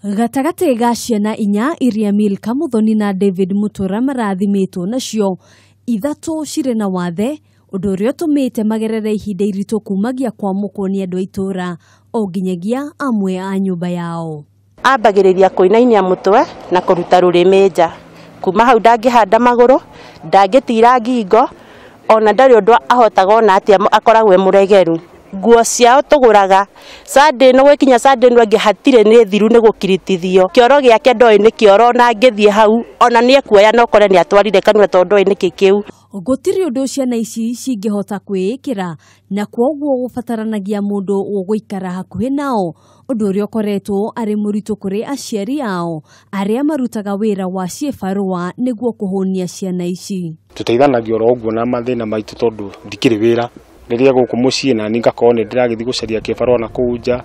Gatagatĩ ga ciana inya iria Milka Muthoni na David Mutura marathimĩtwo nacio, ithatũ cirĩ na wathe, ũndũ ũrĩa ũtũmĩte magerere ihinda iritũ kumagia kwamũkwo nĩ andũ a itũũra o nginyagia amwe a nyũmba yao. Ambagĩrĩria kũinainia mũtwe na kũruta rũrĩmĩ nja. Kuma hau ndangĩhanda magũrũ, ndangĩtira ngingo, ona ndarĩ ũndũ ahotaga ona atĩa, akoragwo e mũregeru. Nguo ciao tũgũraga Sunday no gũkinya Sunday no angĩ hatirĩ nĩ thiru nĩ gũkiritithio. Kĩoro gĩake ndoĩ nĩ kĩoro ona angĩthiĩ hau ona nĩ ekuoya na ũkore nĩ atwarire kanua tondũ ndoĩ nĩkĩ kĩu. Gũtirĩ ũndũ ciana ici cingĩhota kwĩĩkĩra na kwoguo gũbataranagia mũndũ ũgũikara hakuhĩ nao, ũndũ ũrĩa ũkoretwo arĩ mũritũ kũrĩ aciari ao arĩa marutaga wĩra wa ciĩbarũa nĩguo kũhũnia ciana ici. Tũteithanagia oro ũguo na mathĩna maitũ tondũ ndikĩrĩ wĩra. Rĩrĩa gũkũ mũciĩ na niĩ ngakorwo nĩ ndĩragĩthiĩ gũcaria kĩbarũa na kũu nja,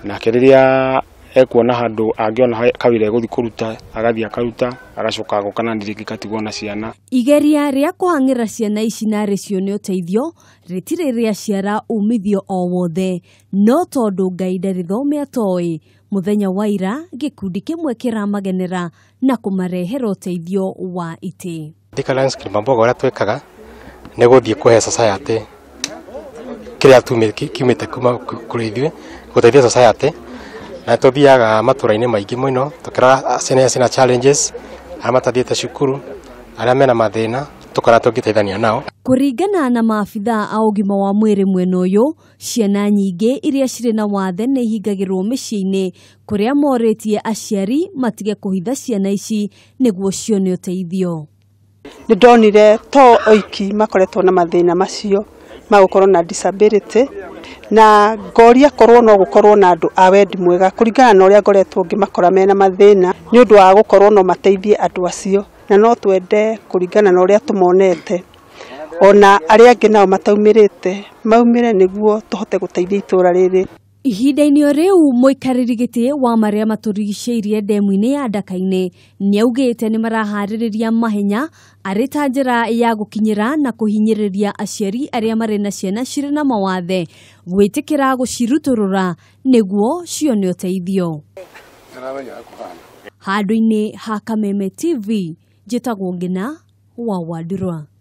nake rĩrĩa ekuona handũ angĩona kawĩra egũthiĩ kũruta agathiĩ akaruta agacoka agoka na niĩ rĩngĩ ngatigwo na ciana. Igeria rĩa kũhang'ĩra ciana ici narĩ cio nĩ ũteithio rĩtirĩ rĩaciara umithio o wothe, no tondũ Ngai ndarĩ thome atoĩ, mũthenya wa ira gĩkundi kĩmwe kĩramagenera na kũmarehera ũteithio wa itĩ. Thika Lions Kilimamboga ũrĩa twĩkaga nĩ gũthiĩ kũhe society kĩrĩa kiumĩte kuma kũrĩ ithuĩ gũteithia society, na tũthiaga matũra-inĩ maingĩ mũno tũkĩrora ciana iria ciĩna challenges, arĩa matathiĩte cukuru, arĩa mena mathĩna, tũkora tũngĩteithania nao. Kũringana na maabithaa a ũgima wa mwĩrĩ mwena ũyũ, ciana nyingĩ iria cirĩ na wathe nĩ ihingagĩrwo mĩciĩ-inĩ kũrĩa morĩtie aciari matige kũhitha ciana ici nĩguo cione ũteithio. Nĩ ndonire to oiki makoretwo na mathĩna macio ma gũkorwo na disability, na ngoria korwo no gũkorwo na andũ a wendi mwega kũringana na ũrĩa ngoretwo ngĩmakora mena mathĩna nĩ ũndũ wa gũkorwo no mateithie andũ acio, na no twende kũringana na ũrĩa tũmonete ona arĩa angĩ nao mataumĩrĩte maumĩre nĩguo tũhote gũteithia itũũra rĩrĩ. Ihinda-inĩ o rĩu mũikarĩri gĩtĩ wa marĩa matũrigicĩirie ndemu-inĩ ya Ndaka-inĩ nĩaugĩte nĩ maraharĩrĩria mahenya arĩ ta njĩra ya gũkinyĩra na kũhinyĩrĩria aciari arĩa marĩ na ciana cirĩ na mawathe gwĩtĩkĩra gũcirutũrũra nĩguo cione ũteithio. Handũ-inĩ ha Kameme TV, njĩtagwo Ngina wa Wandurwa.